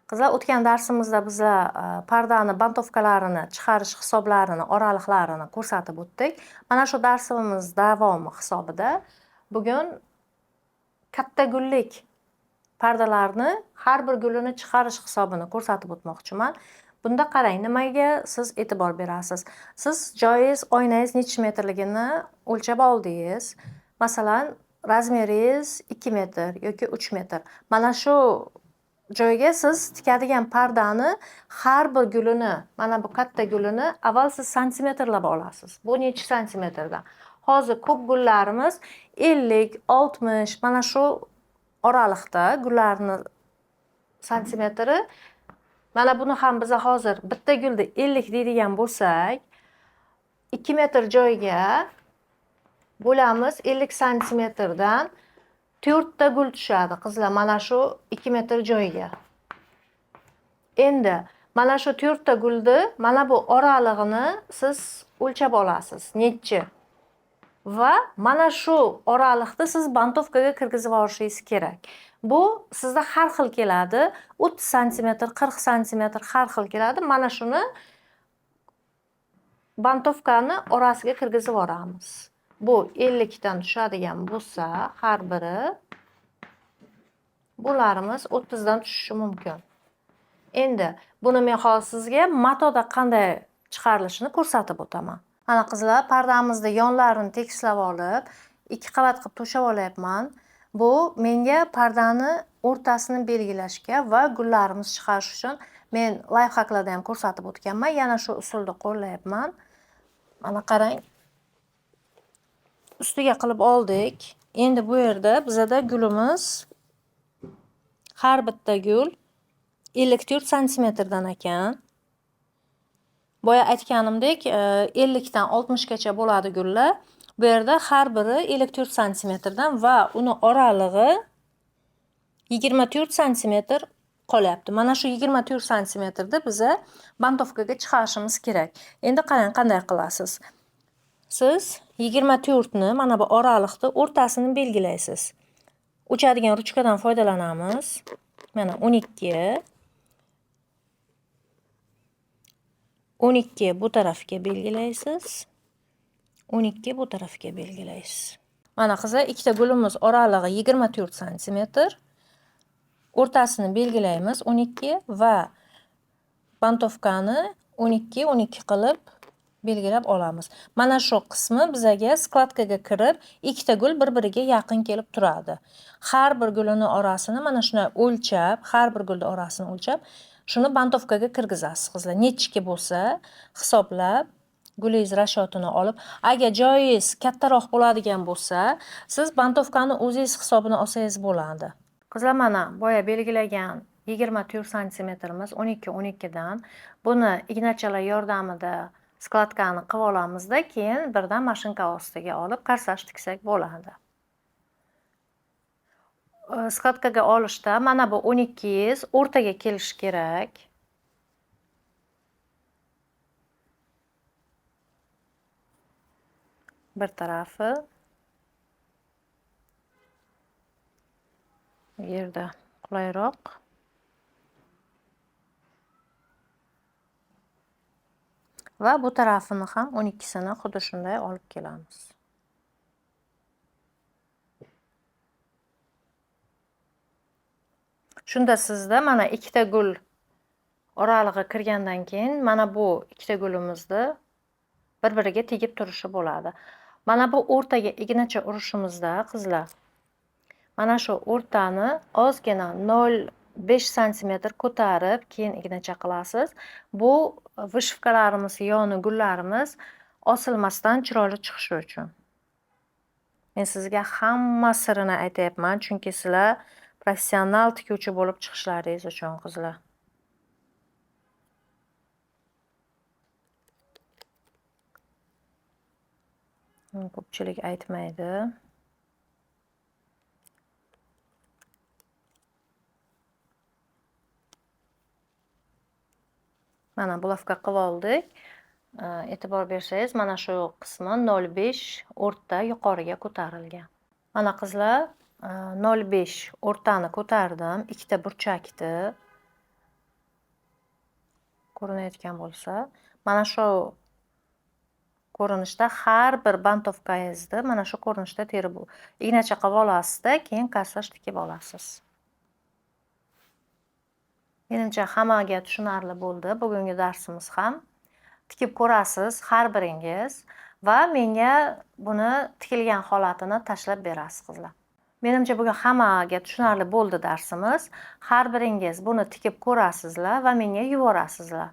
Qizlar, o'tgan darsimizda bizlar pardani bantovkalarini chiqarish hisoblarini, oraliqlarini ko'rsatib o'tdik. Mana shu darsimiz davomi hisobida bugun katta gullik pardalarni har bir gulini chiqarish hisobini ko'rsatib o'tmoqchiman. Bunda qarang, nimaga siz e'tibor berasiz? Siz joyingiz, oynangiz necha metrligini o'lchab oldingiz. Masalan, razmeringiz 2 metr yoki 3 metr. Mana shu joyga siz tikadigan pardani har bir gulini, mana bu katta gulini avval siz santimetrlab olasiz. Bu necha santimetrdan? Hozir ko'p gullarimiz 50, 60 mana shu oraliqda gullarni santimetri. Mana buni ham biz hozir bitta gulni 50 deydigan bo'lsak, 2 metr joyga bo'lamiz 50 santimetrdan 4 ta gul tushadi qizlar mana shu 2 metr joyga. Endi mana shu 4 ta gulni mana bu oralig'ini siz o'lchab olasiz, nechi. Va mana shu oraliqni siz bantovkaga kirgizib olishingiz kerak. Bu sizda har xil keladi, 30 santimetr, 40 santimetr har xil keladi. Mana shuni bantovkani orasiga kirgizib yuboramiz. Bu 50 dan tushadigan bo'lsa, har biri bularimiz 30 dan tushishi mumkin. Endi buni men hozir sizga matoda qanday chiqarilishini ko'rsatib o'taman. Mana qizlar, pardamizni yonlarini tekislab olib, 2 qavat qilib to'shab olyapman. Bu menga pardani o'rtasini belgilashga va gullarimiz chiqarish uchun men lifehacklarda ham ko'rsatib o'tganman. Yana shu usulni qo'llayapman. Mana qarang. Ustiga qilib oldik. Endi bu yerda bizada gulimiz har bitta gul 54 santimetrdan ekan. Boya aytganimdek, 50 dan 60 gacha bo'ladi gullar. Bu yerda har biri 54 santimetrdan va uni oralig'i 24 santimetr qolyapti. Mana shu 24 santimetrda biza bantovkaga chiqarishimiz kerak. Endi qarang, qanday qilasiz? Siz 24 ni mana bu oraliqni o'rtasini belgilaysiz. O'chadigan ruchkadan foydalanamiz. Mana 12. 12 bu tarafga belgilaysiz. 12 bu tarafga belgilaysiz. Mana qizlar, ikkita gulimiz oralig'i 24 santimetr. O'rtasini belgilaymiz 12 va bantovkani 12 12 qilib belgilab olamiz. Mana shu qismi bizaga skladkaga kirib, ikkita gul bir-biriga yaqin kelib turadi. Har bir gulini orasini mana shunday o'lchab, har bir gulni orasini o'lchab, shuni bantovkaga kirgizasiz qizlar. Nechki bo'lsa hisoblab gulingiz rashotini olib, agar joyingiz kattaroq bo'ladigan bo'lsa, siz bantovkani o'zingiz hisobini olsangiz bo'ladi. Qizlar, mana boya belgilagan 24 santimetrimiz 12 12 dan buni ignachalar yordamida skladkani qilib olamizda, keyin birdan mashinka ostiga olib korsaj tiksak bo'ladi. Skladkaga olishda mana bu 12 o'rtaga kelishi kerak. Bir tarafi bu yerda qulayroq. Va bu tarafini ham 12sini xuddi shunday olib kelamiz. Shunda sizda mana ikkita gul oralig'i kirgandan keyin mana bu ikkita gulimizni bir-biriga tegib turishi bo'ladi. Mana bu o'rtaga ignacha urishimizda qizlar, mana shu o'rtani ozgina 0,5 santimetr ko'tarib keyin ignacha qilasiz. Bu vishivkalarimiz, yoni gullarimiz osilmasdan chiroyli chiqishi uchun. Men sizga hamma sirini aytayapman, chunki sizlar professional tikuvchi bo'lib chiqishlaringiz uchun qizlar. Ko'pchilik aytmaydi. Mana bulavka qilib oldik. E'tibor bersangiz, mana shu qismi 0,5 o'rta yuqoriga ko'tarilgan. Mana qizlar, 0,5 o'rtani ko'tardim, ikkita burchakni. Ko'rinayotgan bo'lsa, mana shu ko'rinishda har bir бантовка ngizni mana shu ko'rinishda terib, ignacha qilib olasizda, keyin korsaj tikib olasiz. Menimcha, hammaga tushunarli bo'ldi bugungi darsimiz ham. Tikib ko'rasiz har biringiz va menga buni tikilgan holatini tashlab berasiz, qizlar. Menimcha, bugun hammaga tushunarli bo'ldi darsimiz. Har biringiz buni tikib ko'rasizlar va menga yuborasizlar.